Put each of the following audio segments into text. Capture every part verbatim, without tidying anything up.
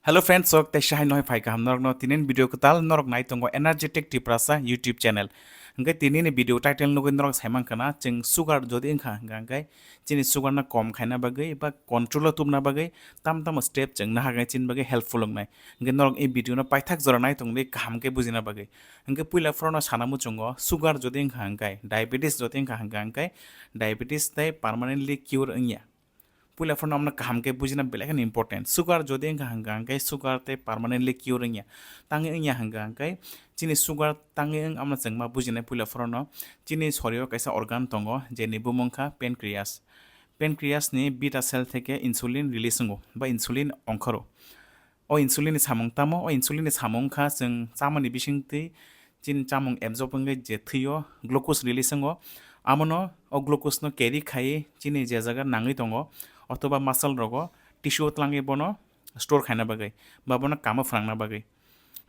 Hello friends, sok tei sahai nohai phai kaham norokno tinin video kwtal norok nai tongo Energetic Tiprasa YouTube channel. Hingke tinini video title nugui norok saimang kana chwng sugar jodi wngkha hingka hingke chini sugar no kom khaina bagwi ba control o tubna bagwi tam tamo step chwng nahagwi chini bagwi helpful wngnai. Hingke norok e video no paithak jora nai tongdi kaham khe bujina bagwi. Hingke puila phorono sana muchungo sugar jodi wngkha hingke diabetes jodi wngkha hingka hingke diabetes tei permanently cure wngya. Puila phano amno kaham khe bujina belai kheno important. Sugar jodi wngkha hingka hingke sugar tei permanently cure wngya. Tangwi wngya hingka hingke chini sugar tangwi wng amno chwngma bujinai puila phano. Chini sorio kaisa organ tongo, jeni bumung kha pancreas. Pancreas ni beta cell theke insulin release wngo, ba insulin ongkharo. O insulin ni samung tamo? O insulin ni samung kha chwng chamani bisingtwi chini chamung absorb wngwi je thwio glucose release wngo, amono o glucose no carry khai chini je jaga nangwi tongo, othoba muscle rogo tissue o tlangwi bono store khaina bagwi ba bono kamo phwnangna bagwi.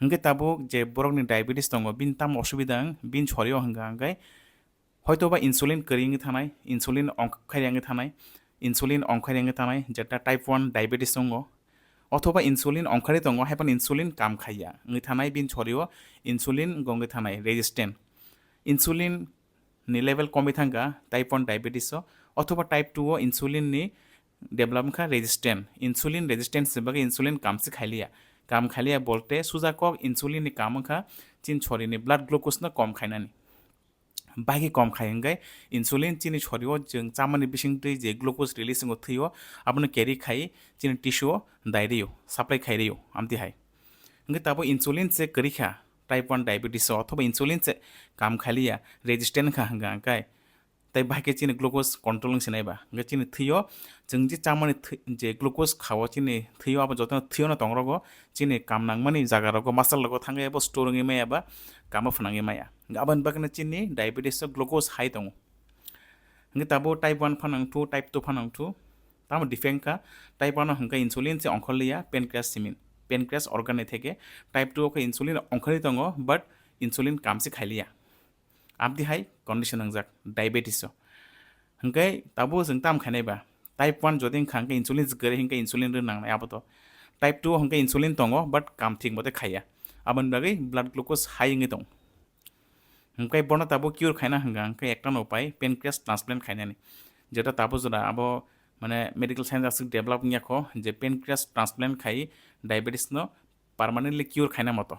Hingke tabuk je borokni diabetes tongo, bini tamo osubida wng, bini sorio hingka hingke hoitoba insulin kwrwi wngwi thanai, insulin ongkhai wngwi thanai, insulin ongkhai wngwi thanai, jeta type one diabetes tongo, othoba insulin ongkhai tongo, haiphano insulin kam khaiya wngwi thanai, bini sorio insulin gongwi thanai, resistant. Insulin ni level komwi thangkha type one diabetes o, othoba type two o insulin ni develop wngkha resistant. Insulin resistance se bagwi insulin kam se khailiya. Kam khailiya bolte suja kok insulin ni kam wngkha chini sorini blood glucose no kom khainani. Bagwi kom khai hingke insulin chini sorio chwng chamani bisingtwi je glucose release wngo thwio, abono carry khai chini tissue o dai rio, supply khai rio, amtwi hai. Hingke tabo insulin se kwrwi kha type one diabetes o, othoba insulin se kam khailiya, resistant kha hingka hingke tei bahai khe chini glucose control wng sinai ba. Hingke chini thwio chwng je chamani thwi-, je glucose khao chini thwio abo jotono thwiono tongrogo chini kam nangmani jaga rogo muscle rogo thangwi abo store wngwi maya ba kamo phwnangwi maya. Hingke aboni bagwino chini diabetes o glucose high tongo. Hingke tabo type one phano wng thu, type two phano wng thu. Tamo different kha, type one o hingke insulin se ongkhorliya, pancreas simin, pancreas organ ni theke. Type two o khe insulin ongkhorwi tongo, but insulin kam se khailiya. Amtwi hai condition wngjak diabetes o. Hingke tabo chwng tam khainai ba, type one jodi wngkha hingke insulin se kwrwi hingke insulin rw nangnai abo to. Type two o hingke insulin tongo, but kam thik mote khaiya. Aboni bagwi blood glucose high wngwi tongo. Hingke bono tabo cure khaina hingka hingke ekta no upai pancreas transplant khainani. Jeta tabo jora abo mane medical science aswk develop wngya kho je pancreas transplant khai diabetes no permanently cure khaina moto.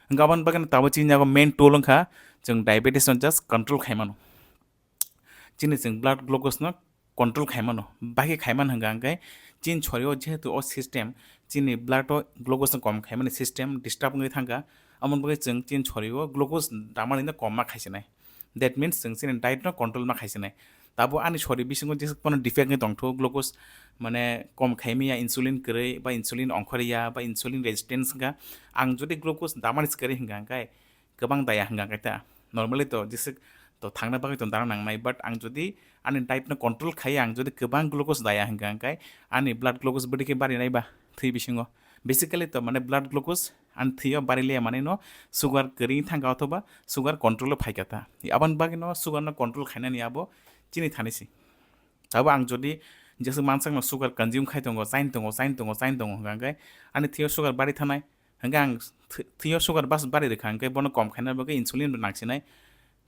Hingke aboni bagwi tabo chini yago main tool wngkha chwng diabetes no just control khaimano. Chini chwng blood glucose no control khaimano. Bagwi khaimano hingka hingke chini sorio jehetu o system, chini blood o glucose no kom khaimani system disturb wngwi thangkha, amoni bagwi chwng chini sorio glucose damani no kom ma khaisinai. That means chwng chini diet no control ma khaisinai. Tabo ani sori bisingo jesuk phano defect wngwi tongthu, glucose mane kom khaimaya, insulin kwrwi ba insulin ongkhorya ba insulin resistance wngkha. Ang jodi glucose damani se kwrwi hingka hingke kwbang daya hingka hingke ta. Normally to jesuk to thangna bagwi to dana nangnai, but ang jodi ani diet no control khai ang jodi kwbang glucose daya hingka hingke ani blood glucose bwdwi khe barinai ba thwi bisingo. Basically to mane blood glucose ani thwio bariliya mane no sugar kwrwi thangkha othoba sugar control o phaikha ta. Aboni bagwi no sugar no control khainani abo chini thani si. Tabo ang jodi jesuk mansakno sugar consume khai tongo, chain tongo, chain tongo, chain tongo hingka hingke ani thwio sugar bari thanai. Hingke ang th-, thwio sugar bas bari rwkha, hingke bono kom khaina bagwi insulin bo nangsinai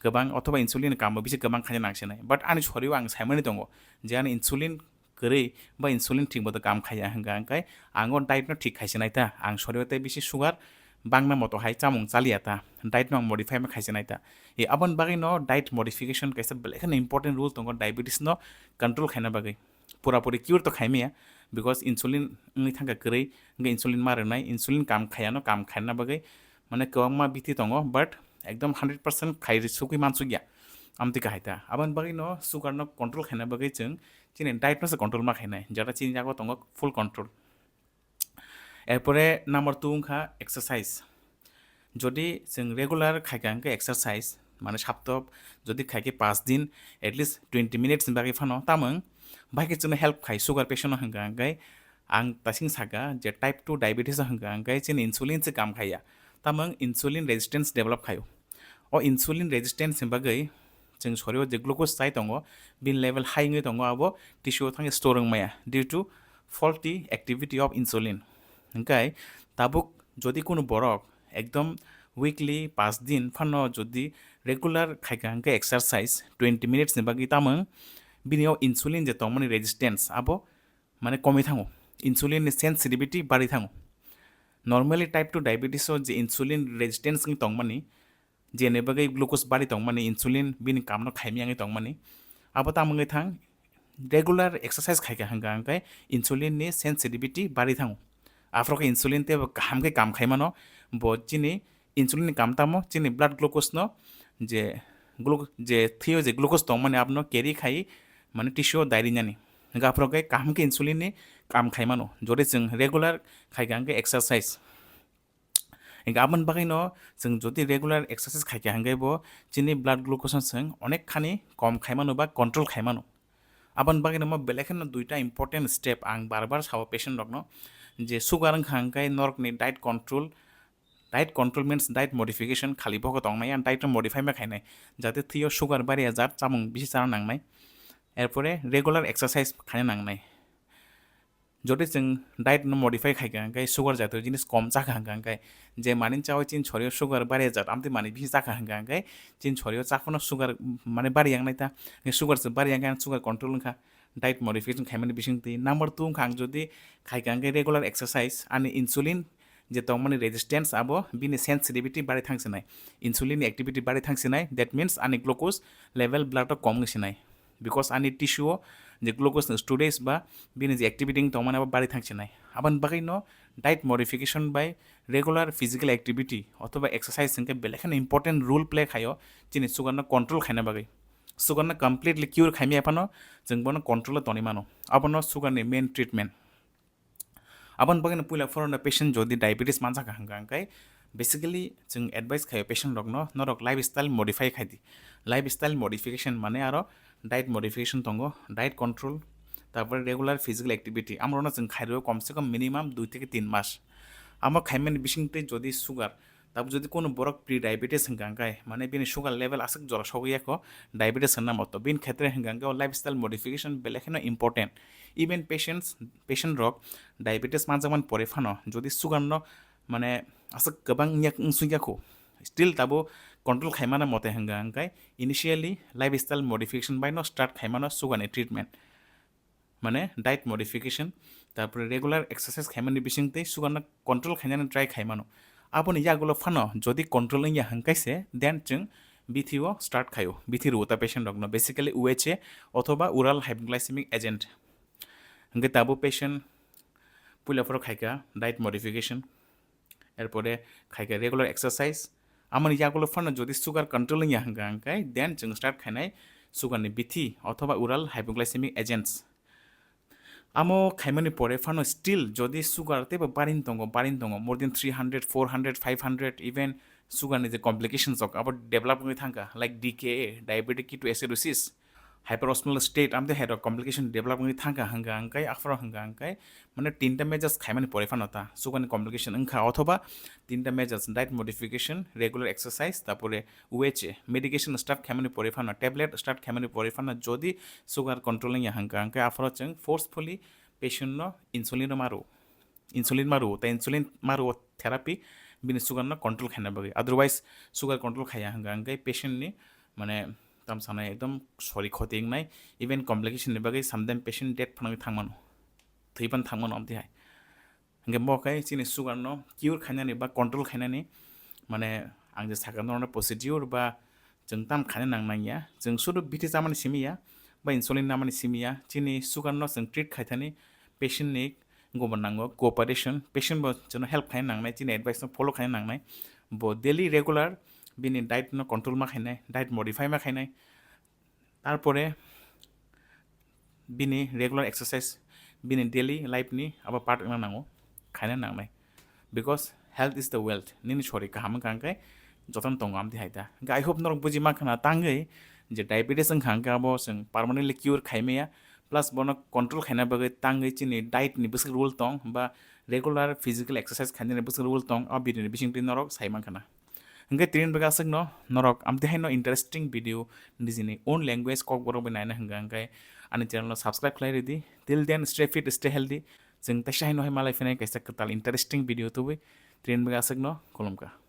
kwbang, othoba insulin kambo bisi kwbang khaina nangsinai. But ani sorio ang saimani tongo je ani insulin kwrwi ba insulin thik boto kam khaiya hingka hingke ang o diet no thik khaisinai ta, ang sorio tei bisi sugar bangna moto hai chamung chaliya ta, diet no ang modify ma khaisinai ta. E aboni bagwi no diet modification kaisa belai kheno important role tongo diabetes no control khaina bagwi. Pura puri cure to khaimaya, because insulin wngwi thangkha kwrwi, hingke insulin ma rwnai, insulin kam khaiya no kam khaina bagwi mane kwbangma bithi tongo, but ekdom hundred percent khai sugwi mansukya. Amtwi kahai ta. Aboni bagwi no sugar no control khaina bagwi chwng chini diet no se control ma khainai, jeta chini yago tongo full control. Erpore number two wngkha exercise. Jodi chwng regular khaikha hingke exercise, mane sapto jodi khaikhe paanch din, at least twenty minutes ni bagwi phano, tamung bai khe chwngno help khai sugar patient no hingka hingke ang tasing saka je type two diabetes o hingka hingke chini insulin se kam khaiya, tamung insulin resistance develop khaio. O insulin resistance ni bagwi chwng sorio je glucose chai tongo, bini level high wngwi tongo, abo tissue o thangwi store wngmaya due to faulty activity of insulin. Hingkai tabuk jodi kunu borok ekdom weekly paanch din phano jodi regular khaika hingke exercise twenty minutes ni bagwi tamung, bini o insulin je tongmani resistance abo mane komwi thango, insulin ni sensitivity bari thango. Normally type two diabetes o je insulin resistance wng tongmani, jeni bagwi glucose bari tongmani, insulin bini kamno khaimya wngwi tongmani, abo tamo wngwi thang regular exercise khaika hingka hingke insulin ni sensitivity bari thango. Aphuru khe insulin tebo kaham khe kam khaimano, bo chini insulin ni kam tamo chini blood glucose no je glu-, je thwio je glucose tongmani abono carry khai mane tissue o dairinani. Hingke aphuru khe kaham khe insulin ni kam khaimano, jodi chwng regular khaika hingke exercise. Hingke aboni bagwino chwng jodi regular exercise khaika hingke bo chini blood glucose no chwng onek khani kom khaimano ba control khaimano. Aboni bagwino mo belai kheno duita important step ang bar bar sao patient rokno, je sugar wngkha hingke norokni diet control, diet control means diet modification khali bo khe tongnai, ang diet no modify ma khainai, jate thwio sugar bariya jat chamung bisi chana nangnai, erpore regular exercise khaina nangnai. Jodi chwng diet no modify khaika hingke sugar jatiyo jinis kom chakha hingka hingke je mani chawi chini sorio sugar bariya jat amtwi mani bisi chakha hingka hingke chini sorio chaphano sugar mane bari yangnai ta, sugar se bari yangkhe sugar control wngkha. Diet modification khaimani bisingtwi number two wngkha ang jodi khaika hingke regular exercise ani insulin je tongmani resistance abo bini sensitivity bari thangsinai, insulin ni activity bari thangsinai, that means ani glucose level blood o kom wngsinai, because ani tissue o je glucose ni storage ba bini je activity wng tongmani abo bari thangsinai. Aboni bagwi no diet modification bai regular physical activity othoba exercise hingke belai kheno important role play khaio chini sugar no control khaina bagwi. Sugar no completely cure khaimya phano chwng bono control o tonwi mano. Abono sugar ni main treatment. Aboni bagwino puila phorno patient jodi diabetes manjak kha hwnka hwnkhe, basically chwng advice khaio patient rokno, norok lifestyle modify khai di. Lifestyle modification mane aro diet modification tongo, diet control, tarpore regular physical activity. Amorokno chwng khairwo komse kom minimum dui theke tin mas. Amo khaimani bisingtwi jodi sugar, tabuk jodi kono borok pre-diabetes hwnka hwnkhe, mane bini sugar level aswk jora sogwi yakho, diabetes hwnna moto. Bini khetre hwnka hwnkhe o lifestyle modification belai kheno important. Even patients, patient rok diabetes manjakmani pore phano jodi sugar no mane aswk kwbang wngya, wngsuk yakho, still tabo control khaimana mote hwnka hwnkhe initially lifestyle modification bai no start khaimano sugar ni treatment. Mane diet modification, tarpore regular exercise khaimani bisingtwi sugar no control khainani try khaimano. Aboni yagulo phano jodi control wngya hwnkhe se, then chwng bithi o start khaio, bithi rwo ta patient rokno, basically U H A othoba oral hypoglycemic agent. Hwnkhe tabo patient puila phoro khaikha diet modification, erpore khaikha regular exercise. Amoni yagulo phano jodi sugar control wngya hwnka hwnkhe, then chwng start khainai sugar ni bithi othoba oral hypoglycemic agents. Amo khaimani pore phano still jodi sugar teibo barin tongo, barin tongo, more than three hundred, four hundred, five hundred, even sugar ni je complications rok abo develop wngwi thangkha, like D K A, diabetic ketoacidosis, hyperosmolar state, amtwi hai rok complication develop wngwi thangkha hwnka hwnkhe, aphoro hwnka hwnkhe, mane tinta measures khaimani pore phano ta sugar ni complication wngkha, othoba tinta measures, diet modification, regular exercise, tarpore U H A, medication start khaimani pore phano, tablet start khaimani pore phano, jodi sugar control wngya hwnka hwnkhe, aphoro chwng forcefully patient no insulin no maru, insulin maru, ta insulin maru therapy bini sugar no control khaina bagwi, otherwise sugar control khaiya hwnka hwnkhe patient ni mane tam sanai ekdom sori khoti wngnai, even complication ni bagwi sometimes patient death phano thangmano, thwi phano thangmano amtwi hai. Hingke bo khe chini sugar no cure khainani ba control khainani, mane ang je sakha norokno procedure ba chwng tam khaina nang nangya, chwng sudu bithi chamani simi ya ba insulin namani simi ya, chini sugar no chwng treat khaithani patient ni gobo nango cooperation, patient bo chwngno help khaina nangnai, chini advice no follow khaina nangnai, bo daily regular bini diet no control ma khainai, diet modify ma khainai, tarpore bini regular exercise, bini daily life ni abo part wngna nango, khaina nangnai, because health is the wealth, nini sori kaham wngkha hwnkhe jotono tongo amtwi hai ta. Hwnkhe I hope norok buji mankha na tangwi je diabetes wngkha hwnkhe abo chwng permanently cure khaimaya, plus bono control khaina bagwi tangwi chini diet ni bwswk rule tong ba regular physical exercise khainani bwswk rule tong, o video ni bisingtwi norok sai mankha na. Hwnkhe tini bagwi aswkno norok amtwi haino interesting video nijini own language Kokborok bai naina hwnkha hwnkhe ani channel no subscribe khlai ridi. Till then, stay fit, stay healthy. Chwng teisa haino hai malai phinai kaisa kwtal interesting video tubui. Tini bagwi aswkno khulumkha.